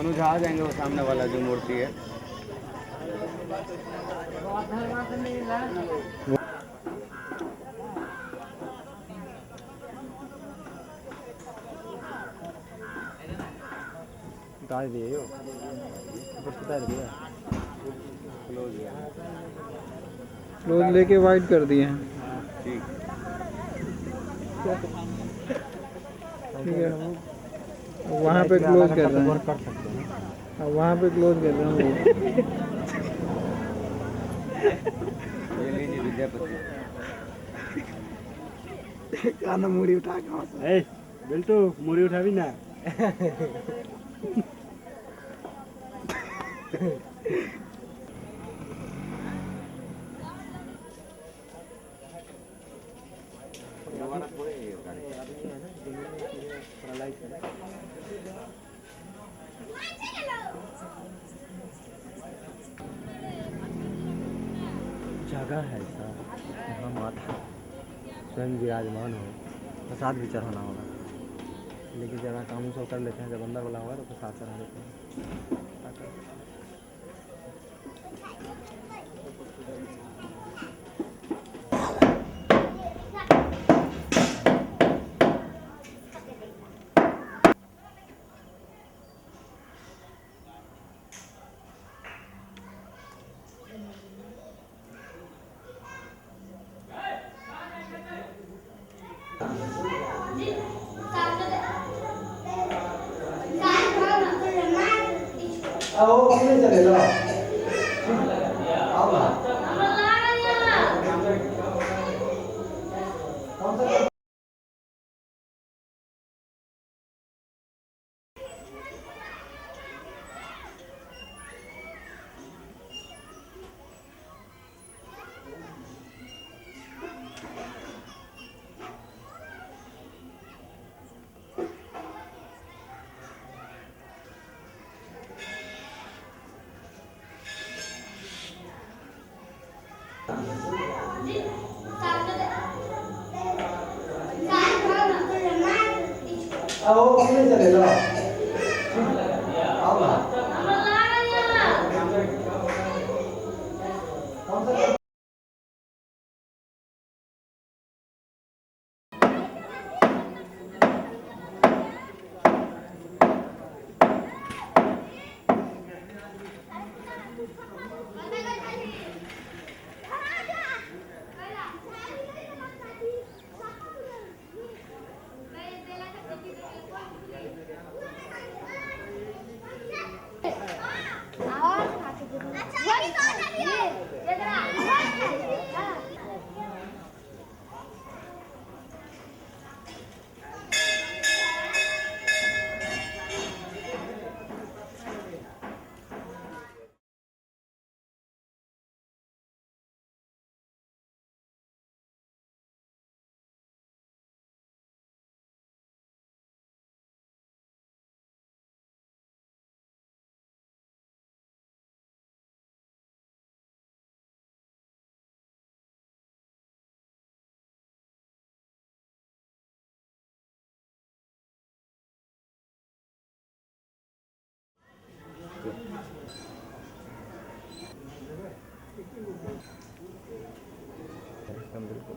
सोनू झा आ जाएंगे, वो सामने वाला जो मूर्ति है। उतार दिए यो, ऊपर से उतार दिया। क्लोज है। क्लोज लेके वाइट कर दिए हैं। ठीक। ठीक है, वहाँ पे क्लोज कर रहे हैं। कर सकते हैं। हाँ, वहाँ पे क्लोज कर रहे हैं वो। ये लीजिए विद्यापति। काना मुड़ी उठा के। ए बिल्टू मुड़ी उठाबी ना। दोबारा थोड़े ये गाड़ी। जगह है ऐसा जहाँ माता स्वयं विराजमान हो, प्रसाद भी चढ़ाना होगा, लेकिन ज़रा काम सब कर लेते हैं, जब अंदर वाला होगा तो प्रसाद चढ़ा देते हैं। एकदम बिल्कुल।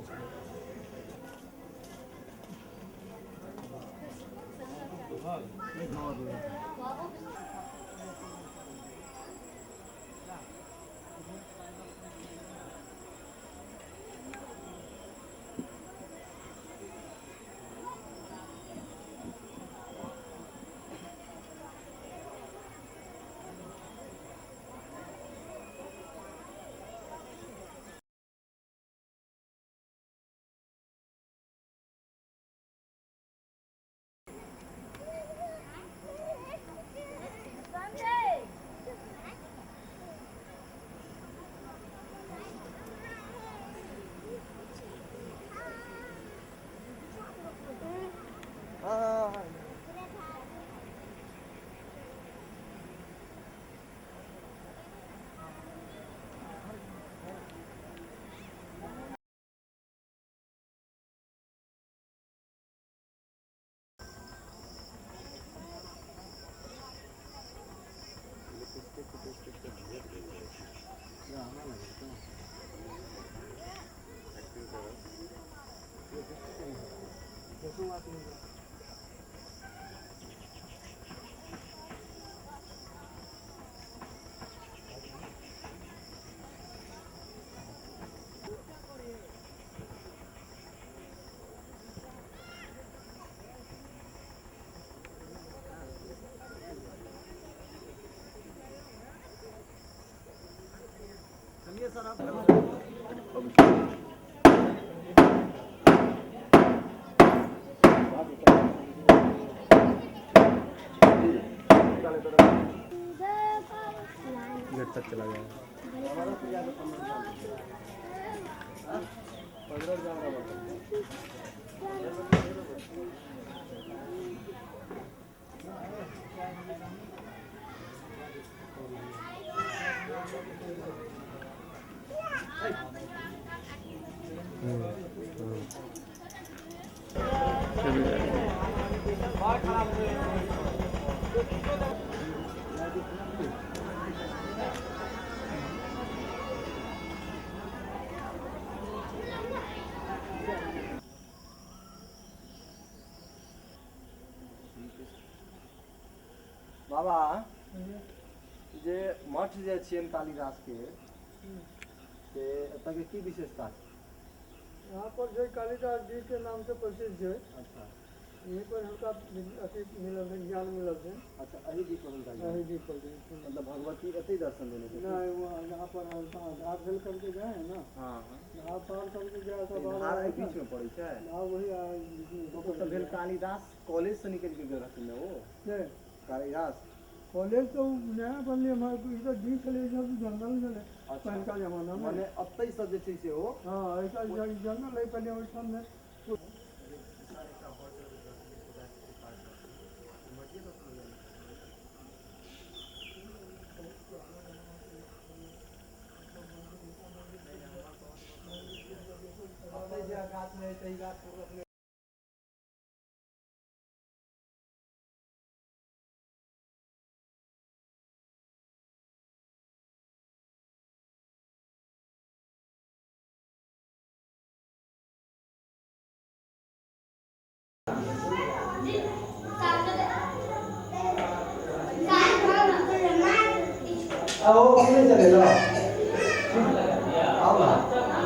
गेट तक चला जाएगा। चले जाएंगे। बाबा जे मठ जे छियनि कालिदास के से एतऽ के की विशेषता छै? यहाँ पर जो कालिदास जी के नाम से प्रसिद्ध है। अच्छा। यहीं पर हुनका अथी मिलल है, ज्ञान मिलल है। अच्छा, एहि द्वीप पर हुनका ज्ञान। यही द्वीप पर जी। मतलब भगवती एतै दर्शन देने छथिन? नहीं, वो यहाँ पर धार भेल करके गए हैं ना। हाँ हाँ। धार पार करके गया तऽ सब धार एहि बीच में पड़ै छै? हाँ, वही बीच में। ओ तऽ भेल कालिदास कॉलेज से निकलि के गेल रहथिन ने ओ? के? कालिदास कॉलेज तो नया बनले हमारे, तो इधर द्वीप छलै, सब जंगल छलै। अच्छा। पहिलका जमाना में। मने एतै से जे छै से ओ हाँ, ऐसा जंगल है पहले ओहि सामने। ओ अपने चले लो, आओ ना।